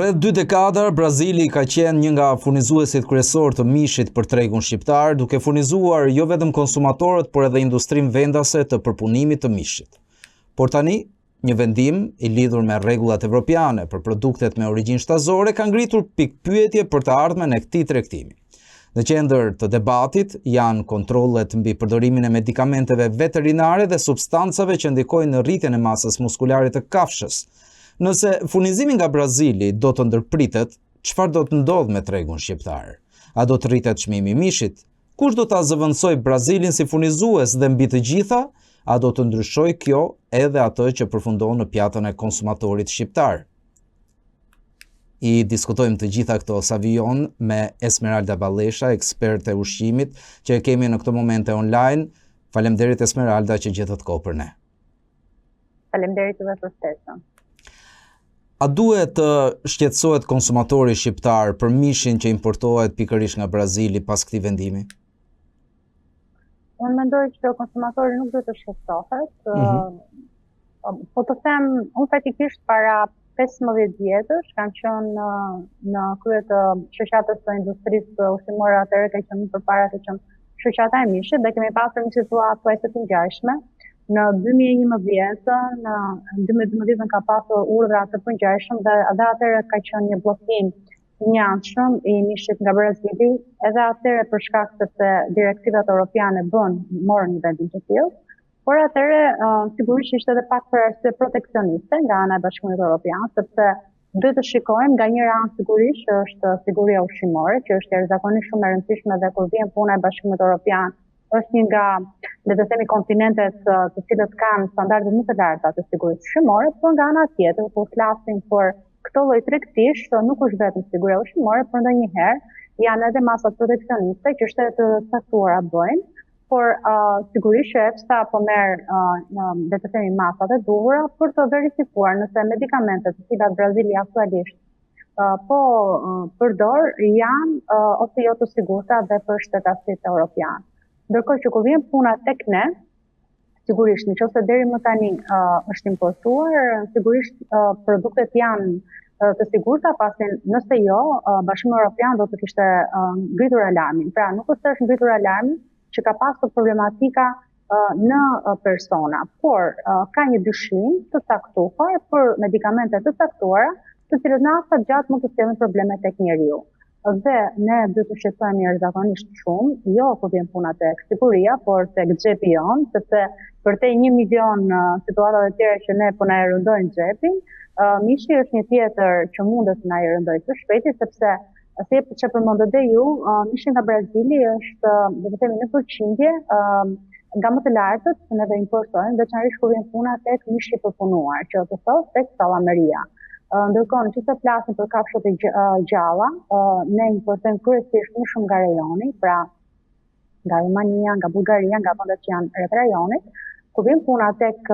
Për rreth dy dekada, Brazili ka qenë një nga furnizuesit kryesorë të mishit për tregun shqiptar, duke furnizuar jo vetëm konsumatorët, por edhe industrinë vendase të përpunimit të mishit. Por tani, një vendim i lidhur me rregullat evropiane për produktet me origjinë shtazore ka ngritur pikëpyetje për të ardhmen e këtij tregtimi. Në qendër të debatit janë kontrollet mbi përdorimin e medikamenteve veterinare dhe substancave që ndikojnë në rritjen e masës muskulare të kafshës. Nëse furnizimi nga Brazili do të ndërpritet, çfarë do të ndodhë me tregun shqiptar? A do të rritet çmimi i mishit? Kush do ta zëvendësojë Brazilin si furnizues dhe mbi të gjitha, a do të ndryshojë kjo edhe atë që përfundon në pjatën e konsumatorit shqiptar? I diskutojmë të gjitha këto sa vijon me Esmeralda Ballesha, eksperte e ushqimit, që e kemi në këto momente online. Faleminderit Esmeralda që gjetët kohë për ne. Faleminderit edhe për ftesën. A duhet të shqetësohet konsumatori shqiptar për mishin që importohet pikërisht nga Brazili pas këtij vendimi? Unë mendoj që konsumatori nuk duhet të shqetësohet. Mm -hmm. Po të them, unë faktikisht para 15 vjetësh kam qenë në, në krye të shoqatës së industrisë ushqimore atëherë ka qenë përpara ka qenë shoqata e mishit dhe kemi pasur një situatë thuajse të ngjashme. Në 2011, në 2012 ka pasur urdhra të përngjashëm dhe edhe atëherë ka qenë një bllokim i njëanshëm i mishit nga Brazili, edhe atëherë për shkak sepse direktivat europiane bënë morën një vendim të tillë. Por atëherë, uh, sigurisht ishte edhe pak për arsye proteksioniste nga ana e Bashkimit Evropian, sepse duhet të shikojmë nga njëra anë sigurisht që është siguria ushqimore, që është jashtëzakonisht shumë e rëndësishme dhe kur vjen puna e Bashkimit Evropian, është një nga, le të themi, kontinentet të cilët kanë standardet më të larta të sigurisë ushqimore, por nga ana tjetër, kur flasim për këto lloj tregtish, nuk është vetëm siguria ushqimore, por ndonjëherë janë edhe masat proteksioniste që shtete të caktuara bëjnë, por uh, sigurisht që EFSA po merr uh, le të themi masat e duhura për të verifikuar nëse medikamentet të cilat Brazili aktualisht uh, po uh, përdor janë uh, ose jo të sigurta dhe për shtetasit europian. Ndërkohë që kur vjen puna tek ne, sigurisht në qoftë se deri më tani uh, është importuar, sigurisht uh, produktet janë uh, të sigurta, pasi nëse jo, uh, Bashkimi Evropian do të kishte uh, ngritur alarmin. Pra, nuk është se është ngritur alarmi që ka pasur problematika uh, në persona, por uh, ka një dyshim të caktuar për medikamente të caktuara, të cilët në afatgjatë mund të sjellin probleme tek njeriu. Dhe ne duhet të shqetësohemi jashtëzakonisht shumë, jo kur vjen puna tek siguria, por tek xhepi jonë, sepse përtej 1 milion situatave të tjera që ne po na e rëndojnë xhepin, mishi është një tjetër që mundet të na e rëndojë së shpejti, sepse si e që përmendët dhe ju, mishi nga Brazili është, le të themi, në përqindje, nga më të lartët që neve importojmë, veçanërisht kur vjen puna tek mishi i përpunuar, që do të thotë tek sallameria. Ndërkohë, në qoftë se flasim për kafshët e gjalla, ne importojmë kryesisht më shumë nga rajoni, pra nga Rumania, nga Bullgaria, nga vendet që janë rreth rajonit. Kur vjen puna tek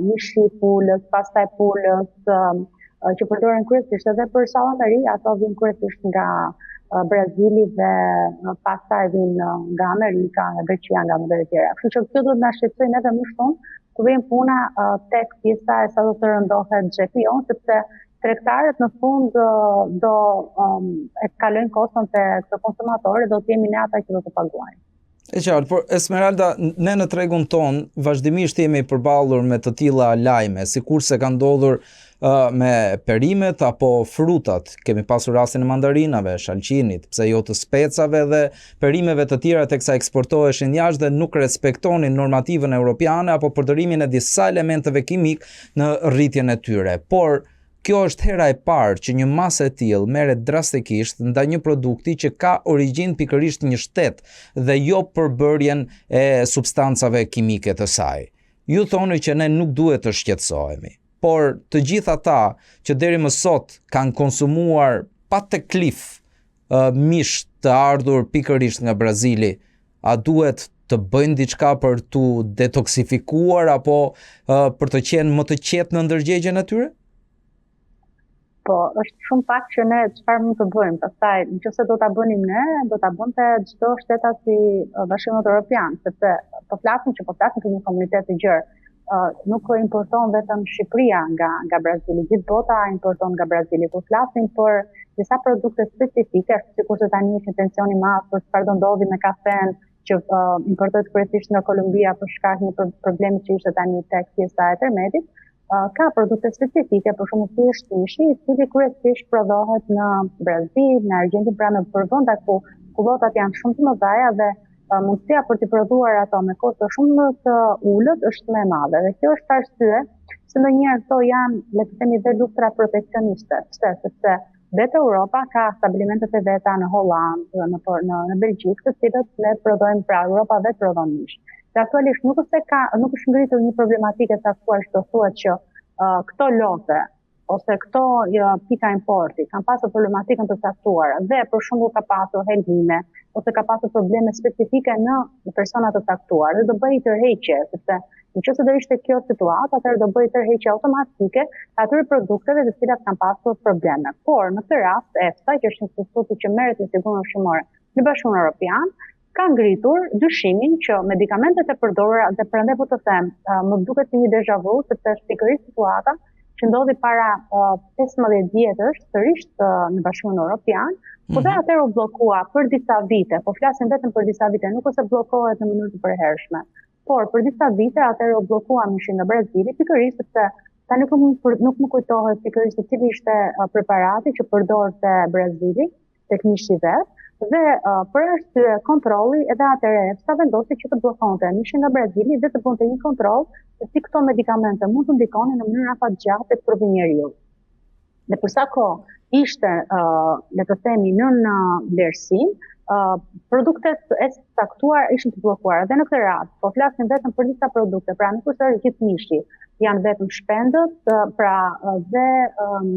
mishi i pulës, pasta e pulës, që përdoren kryesisht edhe për sallameri, ato vijnë kryesisht nga Brazili dhe pastaj vijnë nga Amerika, nga Greqia, nga vende të tjera. Kështu që kjo duhet na shqetësojë edhe më shumë kur vjen puna tek pjesa e sa do të rëndohet xhepi jonë, sepse tregtarët në fund do um, e kalojnë koston te konsumatori, do të jemi ne ata që do të paguajmë. E qartë, por Esmeralda, ne në tregun tonë vazhdimisht jemi përballur me të tilla lajme, sikurse ka ndodhur uh, me perimet apo frutat. Kemi pasur rastin e mandarinave, shalqinit, pse jo të specave dhe perimeve të tjera teksa eksportoheshin jashtë dhe nuk respektonin normativën europiane apo përdorimin e disa elementëve kimikë në rritjen e tyre. Por kjo është hera e parë që një masë e tillë merret drastikisht ndaj një produkti që ka origjinë pikërisht një shtet dhe jo përbërjen e substancave kimike të saj. Ju thoni që ne nuk duhet të shqetësohemi, por të gjithë ata që deri më sot kanë konsumuar pa teklif mish të ardhur pikërisht nga Brazili, a duhet të bëjnë diçka për t'u detoksifikuar apo uh, për të qenë më të qetë në ndërgjegjen e tyre? Po, është shumë pak që ne çfarë mund të bëjmë. Pastaj, nëse do ta bënim ne, do ta bënte çdo shtetas i Bashkimit Evropian, sepse po flasim që po flasim për një komunitet të gjerë. Uh, nuk importon vetëm Shqipëria nga nga Brazili, gjithë bota importon nga Brazili. Kur flasim për disa produkte specifike, ashtu sikurse tani është një tension i madh për çfarë do ndodhi me kafen që uh, importohet kryesisht nga Kolumbia për shkak një problemi që ishte tani tek pjesa e tërmetit, uh, ka produkte specifike, për shembull si është mishi, i cili kryesisht prodhohet në Brazil, në Argjentinë, pra nëpër vende ku kullotat janë shumë të mëdha dhe uh, mundësia për t'i prodhuar ato me kosto shumë më të ulët është më e madhe. Dhe kjo është arsye se ndonjëherë këto janë, le të themi, dhe luftra proteksioniste. Pse? Sepse vetë Europa ka stabilimentet e veta në Hollandë, në në në Belgjikë, të cilët ne prodhojmë, pra Europa vetë prodhon mish. Dhe aktualisht nuk është se ka nuk është ngritur një problematikë e caktuar që do thuhet që uh, këto lote ose këto jo, pika importi kanë pasur problematikën të caktuar dhe për shembull ka pasur helmime ose ka pasur probleme specifike në persona të caktuar dhe do bëhej tërheqje sepse Në qoftë se do ishte kjo situatë, atëherë do bëhej tërheqje automatike të atyre produkteve të cilat kanë pasur probleme. Por në këtë rast, EFSA, që është instituti që merret me sigurinë ushqimore në Bashkimin Evropian, ka ngritur dyshimin që medikamentet e përdorura dhe prandaj po të them, më duket si një deja vu, sepse është pikërisht situata që ndodhi para 15 vjetësh sërish në Bashkimin Evropian, po dhe mhm. atëherë u bllokua për disa vite, po flasim vetëm për disa vite, nuk është se bllokohet në mënyrë të përhershme. Por për disa vite atëherë u bllokua mishi nga Brazili, pikërisht sepse tani nuk më nuk më kujtohet pikërisht se cili ishte preparati që përdorte Brazili tek mishi i vet dhe uh, për arsye kontrolli edhe atëherë EFSA vendosi që të bllokonte mishin nga Brazili dhe të bënte një kontroll se si këto medikamente mund të ndikonin në mënyrë afatgjatë tek trupi i njeriut. Dhe për sa kohë ishte, uh, le të themi, nën vlerësim, uh, produktet e caktuar ishin të bllokuara. Dhe në këtë rast, po flasim vetëm për disa produkte, pra nuk është gjithë mishi, janë vetëm shpendët, pra dhe um,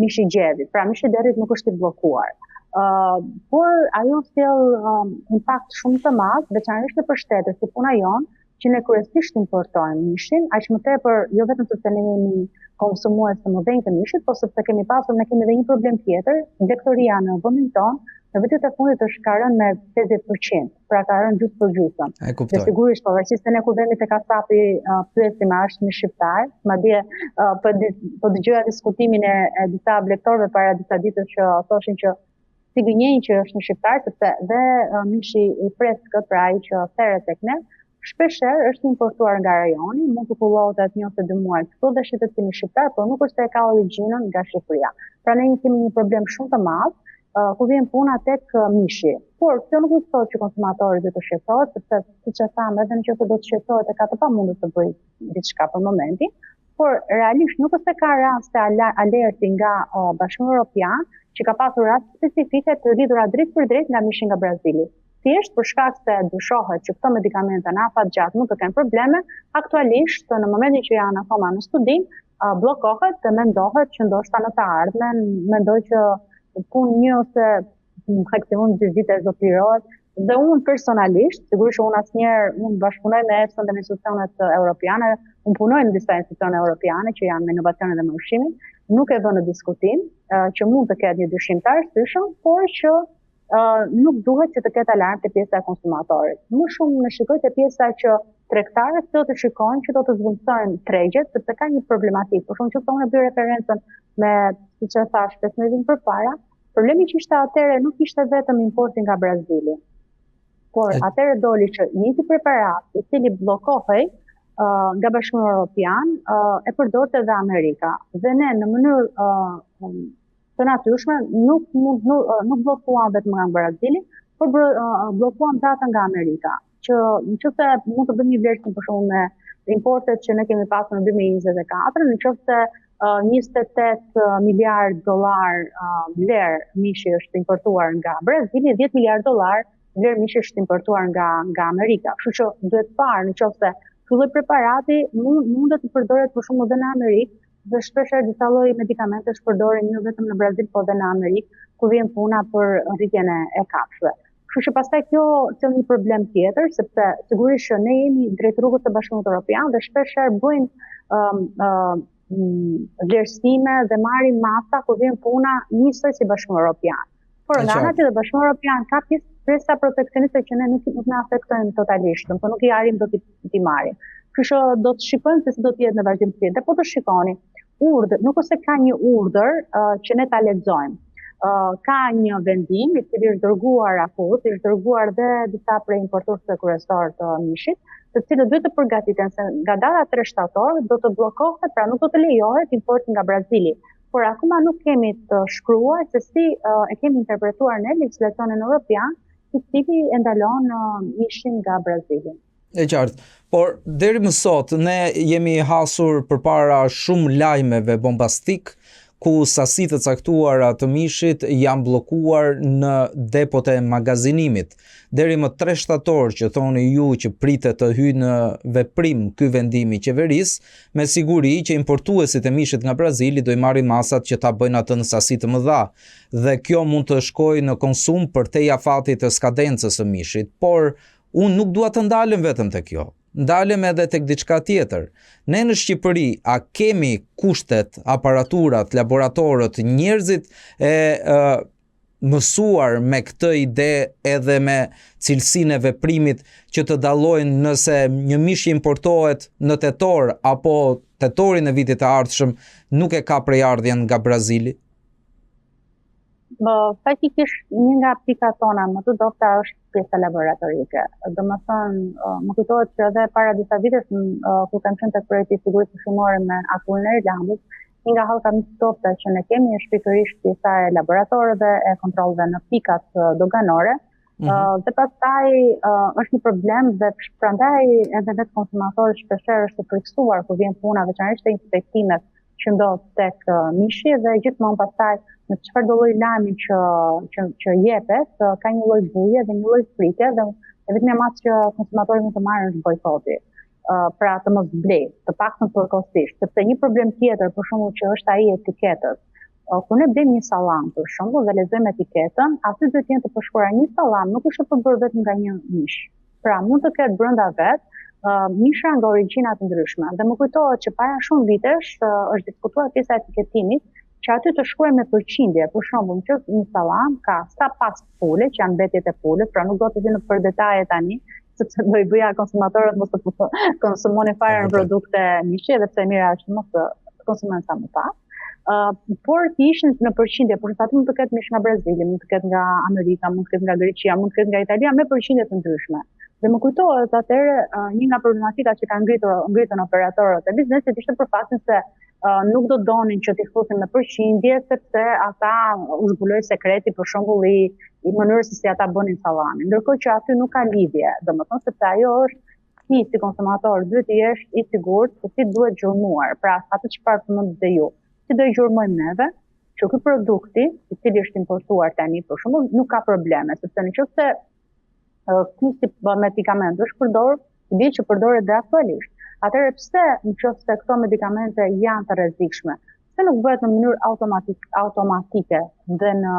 mishi i gjedhit, pra mishi i derrit nuk është i bllokuar. Uh, por ajo sjell um, impakt shumë të madh, veçanërisht nëpër shtete si puna jonë, që ne kryesisht importojmë mishin, aq më tepër jo vetëm sepse ne jemi konsumues të mëdhenj të mishit, por sepse kemi pasur ne kemi edhe një problem tjetër, blegtoria në vendin tonë në vitet e fundit është ka rënë me 50%, pra ka rënë gjysmë për gjysmë. E kuptoj. Dhe sigurisht pavarësisht se ne kur vemi te kasapi uh, pyesim a është mish shqiptar, madje uh, po po dëgjoja diskutimin e, e disa blegtorëve para disa ditësh që thoshin që si gënjejnë që është mish shqiptar, sepse dhe mishi i freskët, pra ai që theret tek ne, shpeshherë është importuar nga rajoni, mund të kullotet një ose dy muaj këtu dhe shitet si mish shqiptar, por nuk është se e ka origjinën nga Shqipëria. Pra ne kemi një problem shumë të madh, uh, kur vjen puna tek mishi. Por kjo nuk do të thotë që konsumatori duhet të shqetësohet, sepse siç e thamë, edhe nëse do të shqetësohet e ka të pamundur të bëjë diçka për momentin, por realisht nuk është se ka raste alerti nga uh, Bashkimi Evropian që ka pasur raste specifike të lidhura drejtpërdrejt nga mishi nga Brazili. Thjesht për shkak se dyshohet që këto medikamente në afat gjatë mund të kenë probleme, aktualisht në momentin që janë akoma në studim, uh, bllokohet dhe mendohet që ndoshta në të ardhmen, mendoj që punë një ose maksimum dy vite do të lirohet. Dhe unë personalisht, sigurisht që unë asnjëherë unë bashkëpunoj me EFSA dhe me institucionet europiane, unë punoj në disa institucione europiane që janë me inovacionin dhe me ushqimin, nuk e vë në diskutim që mund të ketë një dyshim të arsyeshëm, por që uh, nuk duhet që të ketë alarm te pjesa e konsumatorit. Më shumë në shikoj te pjesa që tregtarët do të shikojnë që do të zëvendësojnë tregjet, sepse ka një problematikë. Për shembull, që unë bëj referencën me, siç e thashë, 15 vite përpara, Problemi që ishte atëherë nuk ishte vetëm importi nga Brazili. Por atëherë doli që i njëjti preparat i cili bllokohej uh, nga Bashkimi Evropian uh, e përdorte edhe Amerika. Dhe ne në mënyrë uh, të natyrshme nuk mund nuk, nuk bllokuam vetëm nga Brazili, por bllokuam dhe atë nga Amerika. Që në qoftë se mund të bëjmë një vlerësim për shembull me importet që ne kemi pasur në 2024, në qoftë se uh, 28 miliard dollar uh, vlerë mishi është importuar nga Brazili, 10 miliard dollar vlerë mishi është importuar nga nga Amerika. Kështu që duhet parë në qoftë se ky lloj preparati mund mundet të përdoret për shembull edhe në Amerikë, dhe shpeshherë disa lloj medikamentesh përdoren jo vetëm në Brazil, por edhe në Amerikë, ku vjen puna për rritjen e, e kafshëve. Kështu që pastaj kjo sjell një problem tjetër, sepse sigurisht që ne jemi drejt rrugës së Bashkimit Evropian dhe shpeshherë bëjmë um, um, vlerësime dhe marrim masa kur vjen puna njësoj si Bashkimi Evropian. Por nga ana tjetër Bashkimi Evropian ka pjesë pjesa proteksioniste që ne nuk nuk na afektojnë totalisht, domethënë nuk i arrijmë dot t'i marrim. Kështu që do të shikojmë se si do të jetë në vazhdimësi. Dhe po të shikoni, urdhër, nuk është se ka një urdhër uh, që ne ta lexojmë. Uh, ka një vendim i cili është dërguar AKU-së, është dërguar dhe disa prej importuesve kryesorë të mishit, të cilët duhet të përgatiten se nga data 3 shtator do të bllokohet, pra nuk do të lejohet importi nga Brazili. Por akoma nuk kemi të shkruar se si uh, e kemi interpretuar ne legjislacionin europian, i cili e ndalon uh, mishin nga Brazili. E qartë. Por deri më sot ne jemi hasur përpara shumë lajmeve bombastik ku sasi të caktuara të mishit janë bllokuar në depot e magazinimit. Deri më 3 shtator që thoni ju që pritet të hyjë në veprim ky vendim i qeverisë, me siguri që importuesit e mishit nga Brazili do i marrin masat që ta bëjnë atë në sasi të mëdha dhe kjo mund të shkojë në konsum përtej afatit të skadencës së mishit, por Unë nuk dua të ndalem vetëm te kjo. Ndalem edhe tek diçka tjetër. Ne në Shqipëri a kemi kushtet, aparaturat, laboratorët, njerëzit e, e mësuar me këtë ide edhe me cilësinë e veprimit që të dallojnë nëse një mish që importohet në tetor apo tetorin e vitit të ardhshëm nuk e ka prejardhjen nga Brazili? Më, faktikisht një nga pikat tona më të dobëta është pjesa laboratorike. Domethënë, më kujtohet që edhe para disa vitesh, kur kam qenë tek projekti i sigurisë ushqimore me AKU-në e Irlandës, një nga hallkat më të dobëta që ne kemi është pikërisht pjesa e laboratorëve, e kontrolleve në pikat doganore. Mm -hmm. dhe pastaj është një problem dhe prandaj edhe vetë konsumatori shpeshherë është i frikësuar kur vjen puna veçanërisht te inspektimet që ndodh tek mishi dhe gjithmonë pastaj në çfarëdo lloj lajmi që që që jepet, ka një lloj buje dhe një lloj frike dhe e vetmja masë që konsumatori mund të marrë është bojkoti. Uh, pra të mos blejë, të paktën përkohësisht, sepse një problem tjetër për shembull që është ai i etiketës. Uh, kur ne blejmë një sallam për shembull dhe lexojmë etiketën, aty duhet të jenë të përshkruara një sallam nuk është e përbërë vetëm nga një mish. Pra, mund të ketë brenda vet uh, mishra nga origjina të ndryshme. Dhe më kujtohet që para shumë vitesh uh, është diskutuar pjesa e etiketimit që aty të shkruajë me përqindje. Për shembull, që një sallam ka sa pastë pule, që janë mbetjet e pulës, pra nuk do të hyj nëpër detaje tani, sepse do i bëja konsumatorët mos të konsumonin fare në produkte mishi, edhe pse e mira është mos të konsumojnë sa më pak. Uh, por të ishin në përqindje, por aty mund të ketë mish nga Brazili, mund të ketë nga Amerika, mund të ketë nga Greqia, mund të ketë nga Italia me përqindje të ndryshme. Dhe më kujtohet atëherë uh, një nga problematikat që kanë ngritur ngritën operatorët e biznesit ishte për faktin se uh, nuk do donin që t'i fusin me përqindje sepse ata u zbuloi sekreti për shembull i i mënyrës se si ata bënin sallamin. Ndërkohë që aty nuk ka lidhje, domethënë sepse ajo është ti si konsumator duhet të jesh i sigurt se si duhet gjurmuar. Pra, atë çfarë përmendët dhe ju. Si do e gjurmojmë neve që ky produkti, i cili është importuar tani për shembull, nuk ka probleme, sepse në qoftë se ky si medikament është përdorur, i bie që përdoret dhe aktualisht. Atëherë pse në qoftë se këto medikamente janë të rrezikshme, pse nuk bëhet në mënyrë automatik, automatike dhe në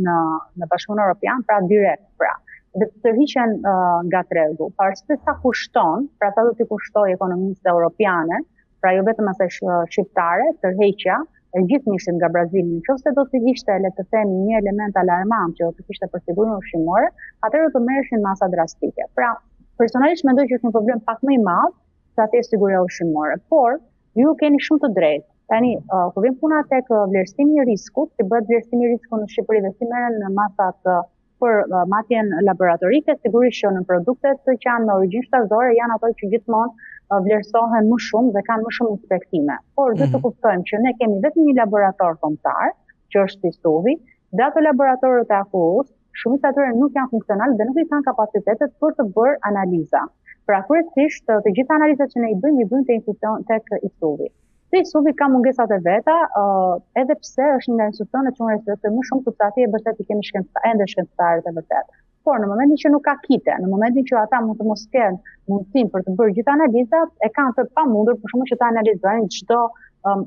në në Bashkimin Evropian, pra direkt, pra dhe të tërhiqen uh, nga tregu. Pavarësisht se sa kushton, pra sa do t'i kushtojë ekonomisë europiane, pra jo vetëm asaj shqiptare, tërheqja e gjithë mishit nga Brazili, në qoftë se do të ishte, le të themi, një element alarmant që do të kishte për sigurinë ushqimore, atëherë do të merreshin masa drastike. Pra, personalisht mendoj që është një problem pak më i madh se atë siguria ushqimore, por Ju keni shumë të drejtë. Tani, uh, kur vjen puna tek uh, vlerësimi i riskut, si bëhet vlerësimi i riskut në Shqipëri dhe si merren masat uh, për uh, matjen laboratorike, sigurisht që në produktet që janë me origjinë shtazore janë ato që gjithmonë uh, vlerësohen më shumë dhe kanë më shumë inspektime. Por duhet mm -hmm. të mhm. kuptojmë që ne kemi vetëm një laborator kombëtar, që është ISUV-i, dhe ato laboratorët e AKU-s shumica e tyre nuk janë funksional dhe nuk i kanë kapacitetet për të bërë analiza. Pra kryesisht të gjitha analizat që ne i bëjmë i bëjmë te institucion tek ISUV-i. Te ISUV-i ka mungesat e veta, uh, edhe pse është një nga institucionet që unë respektoj më shumë sepse atje vërtet i kemi shkencë ende shkencëtarët e vërtetë. Por në momentin që nuk ka kite, në momentin që ata mund të mos kenë mundësinë për të bërë gjithë analizat, e kanë të pamundur për shembull që të analizojnë çdo um,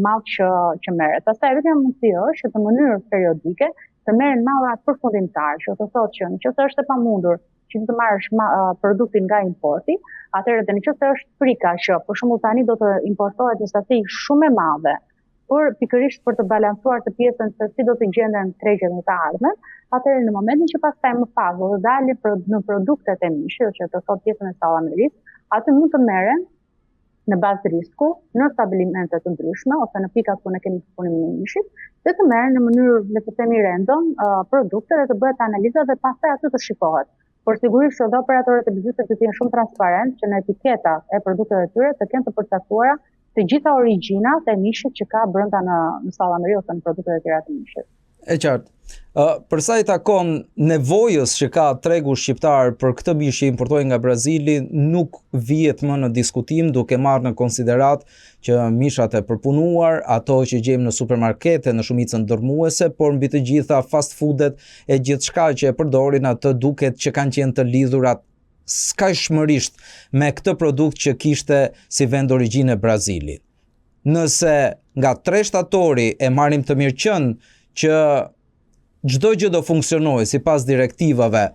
mall që që merret. Pastaj vetëm mundësi është që në mënyrë periodike të merren mallra përfundimtar, që do të thotë që në qoftë se është e pamundur që të marrësh ma, uh, produktin nga importi, atëherë dhe në qoftë se është frika që për shembull tani do të importohet një sasi shumë e madhe, por pikërisht për të balancuar të pjesën se si do të gjenden tregjet në të ardhmen, atëherë në momentin që pastaj më pas do të dalin për, në produktet e mishit, që do të thotë pjesën e sallamerisë, Aty mund të merren në bazë risku në stabilimente të ndryshme ose në pikat ku ne kemi përpunimin e mishit, dhe të merren në mënyrë, le të themi random, uh, produkte dhe të bëhet analiza dhe pastaj aty të shikohet. Por sigurisht që dhe operatorët e biznesit duhet të jenë shumë transparent që në etiketat e produkteve të tyre të kenë të përcaktuara të gjitha origjinat e mishit që ka brenda në në sallamëri ose në produktet e tjera të mishit. E qartë. Uh, për sa i takon nevojës që ka tregu shqiptar për këtë mish që importohet nga Brazili, nuk vihet më në diskutim duke marrë në konsideratë që mishat e përpunuar, ato që gjejmë në supermarkete në shumicën dërrmuese, por mbi të gjitha fast foodet e gjithçka që e përdorin atë duket që kanë qenë të lidhura skajshmërisht me këtë produkt që kishte si vend origjine Brazilin. Nëse nga 3 shtatori e marrim të mirëqenë që çdo gjë do funksionojë sipas direktivave,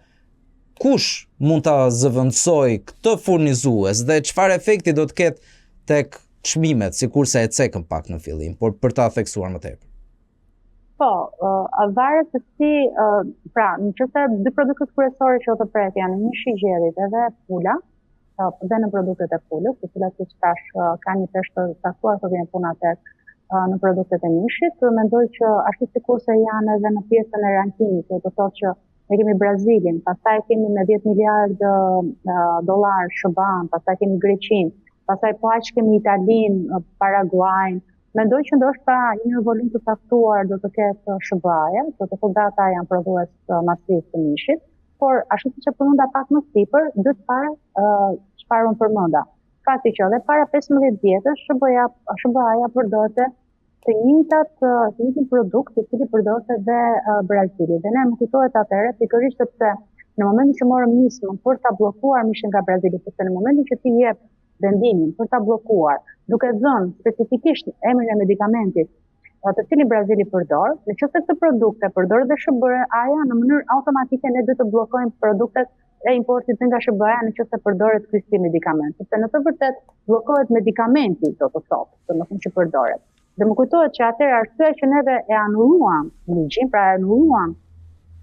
kush mund ta zëvendësojë këtë furnizues dhe çfarë efekti do të ketë tek çmimet, sikurse e cekëm pak në fillim, por për ta theksuar më tepër. Po, uh, varet se si, uh, pra, në qoftë se dy produktet kryesore që do të preket janë mishi i gjedhit edhe pula, uh, dhe në produktet e pulës, të cilat siç thashë uh, kanë një peshë të caktuar kur vjen puna tek uh, në produktet e mishit, mendoj që ashtu sikurse janë edhe në pjesën e rankimit, që do të thotë që ne kemi Brazilin, pastaj kemi me 10 miliard uh, dollar SHBA-n, pastaj kemi Greqinë, pastaj po aq kemi Italinë, Paraguajin, Mendoj që ndoshta një volum të caktuar do të ketë SHBA-ja, do të thotë ata janë prodhues masiv të mishit, por ashtu siç e përmenda pak më sipër, duhet parë çfarë unë përmenda. Fakti që edhe para 15 vjetësh SHBA-ja SHBA-ja përdorte të njëjtat të njëjtin produkt i cili përdorte dhe Brazili. Dhe ne më kujtohet atëherë pikërisht sepse në momentin që morëm nismën për ta bllokuar mishin nga Brazili, sepse në momentin që ti jep vendimin për ta bllokuar, duke dhënë specifikisht emrin e medikamentit të cilin Brazili përdor, në qoftë se këtë produkt e përdor dhe SHBA-ja në mënyrë automatike ne duhet të bllokojmë produktet e importit nga SHBA-ja në qoftë se përdoret ky si medikament, sepse në të vërtetë bllokohet medikamenti, do të thotë, domethënë që përdoret. Dhe më kujtohet që atëherë arsyeja që neve e anulluam ligjin, pra e anulluam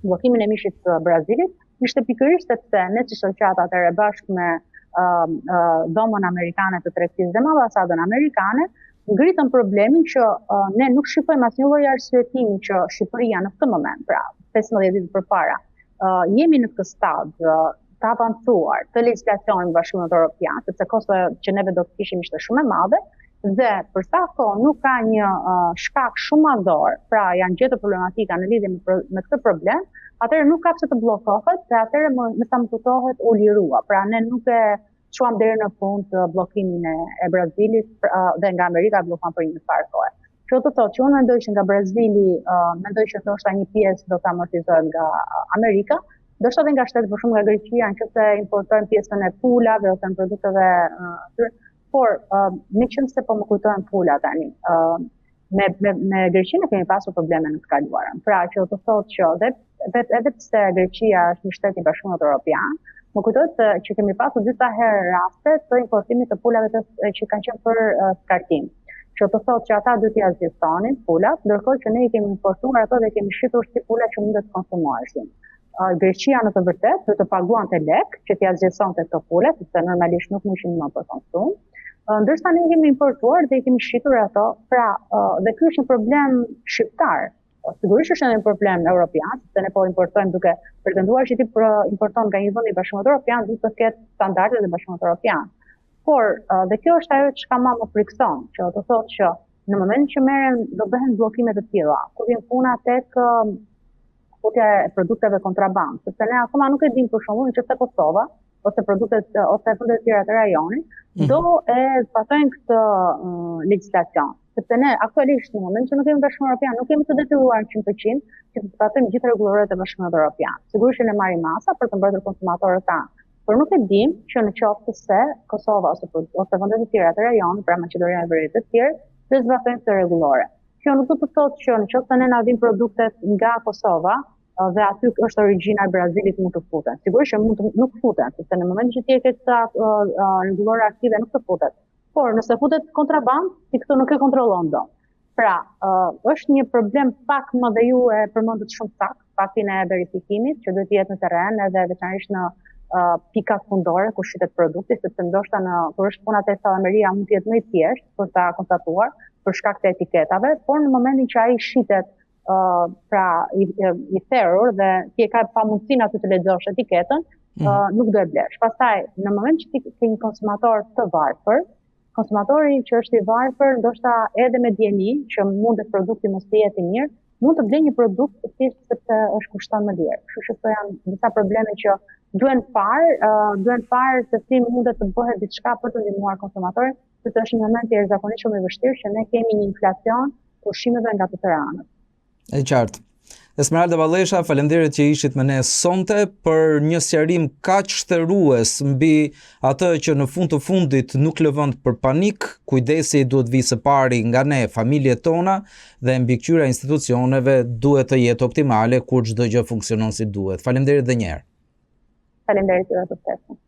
bllokimin e mishit të Brazilit, ishte pikërisht sepse ne si shoqatë atëherë bashkë me uh, uh, Dhomën Amerikane të Tregtisë dhe me ambasadën amerikane, ngritëm problemin që uh, ne nuk shikojmë asnjë lloj arsyetimi që Shqipëria në këtë moment, pra 15 ditë përpara, uh, jemi në këtë stad uh, të avancuar të legjislacionit të Bashkimit Evropian, sepse kostoja që neve do të kishim ishte shumë e madhe, dhe për sa kohë nuk ka një uh, shkak shumë madhor, pra janë gjetur problematika në lidhje me, me këtë problem, atëherë nuk ka pse të bllokohet dhe atëherë më, me sa më kujtohet u lirua. Pra ne nuk e çuam deri në fund të bllokimin e, e Brazilit pra, dhe nga Amerika bllokuan për një farë kohe. Që do të thotë që unë mendoj që nga Brazili, uh, mendoj që ndoshta një pjesë do të amortizohet nga Amerika, ndoshta edhe nga shtetet për shembull nga Greqia, nëse importojnë pjesën e pulave ose në produkteve uh, por uh, meqenëse po më kujtohen pula tani, uh, me me me Greqinë kemi pasur probleme në të kaluarën. Pra, që do të thotë që edhe vetë edhe pse Greqia është një shtet i Bashkimit Evropian, më kujtohet se që kemi pasur disa herë raste të importimit të pulave të, që kanë qenë për uh, skartim. Që do të thotë që ata duhet t'i asgjësonin pulat, ndërkohë që ne i kemi importuar ato dhe i kemi shitur si pula që mund të konsumoheshin. Uh, Greqia në të vërtetë duhet të paguante lek që t'i asgjësonte këto pula, sepse normalisht nuk ishin më për konsum. Ndërsa ne i kemi importuar dhe i kemi shitur ato, pra dhe ky është një problem shqiptar. Po, sigurisht është edhe një problem europian, sepse ne po importojmë duke pretenduar që ti po importon nga një vend i Bashkimit Evropian, duhet të ketë standardet e Bashkimit Evropian. Por dhe kjo është ajo çka më më frikson, që do të thotë që në momentin që merren do bëhen bllokime të tilla, kur vjen puna tek futja e produkteve kontrabandë, sepse ne akoma nuk e dimë për shembull nëse Kosova ose produktet ose vendet e tjera të rajonit mm -hmm. do e zbatojnë këtë uh, legjislacion. Sepse ne aktualisht në momentin që nuk jemi Bashkimit Evropian, nuk jemi të detyruar 100% që të zbatojmë gjithë rregulloret e Bashkimit Evropian. Sigurisht që ne marrim masa për të mbrojtur konsumatorët tanë, por nuk e dim që në qoftë se Kosova ose ose vendet e tjera të rajonit, pra Maqedonia e Veriut e të tjerë, do zbatojnë këtë rregullore. Kjo nuk do të thotë që në qoftë se ne na vijnë produktet nga Kosova dhe aty është origjina e Brazilit mund të futen. Sigurisht që mund të nuk futen, sepse në momentin që ti e ke këtë rregullore aktive nuk të futet. Por nëse futet kontrabandë, ti këtë nuk e kontrollon dot. Pra, uh, është një problem pak më dhe ju e përmendët shumë saktë, faktin e verifikimit që duhet të jetë në terren edhe veçanërisht në uh, pika fundore ku shitet produkti, sepse ndoshta në kur është puna te sallameria mund të jetë më i thjeshtë për ta konstatuar për shkak të etiketave, por në momentin që ai shitet uh, pra i, i therur dhe ti e ka pamundësinë aty të lexosh etiketën, mm. uh, nuk do e blesh. Pastaj, në moment që ti ke një konsumator të varfër, konsumatori që është i varfër, ndoshta edhe me dijeni që mundet produkti mos të jetë i mirë, mund të blejë një produkt thjesht sepse është kushton më lirë. Kështu që këto janë disa probleme që duhen parë, uh, duhen parë se si mundet të bëhet diçka për të ndihmuar konsumatorin, sepse është një moment i jashtëzakonisht shumë i vështirë që ne kemi një inflacion të ushqimeve nga të tëra anët. E qartë. Esmeralda Vallesha, faleminderit që ishit me ne sonte për një sqarim kaq shterues mbi atë që në fund të fundit nuk lë vend për panik, kujdesi duhet vijë së pari nga ne, familjet tona dhe mbikëqyrja e institucioneve duhet të jetë optimale kur çdo gjë funksionon si duhet. Faleminderit edhe një herë. Faleminderit edhe për ftesën.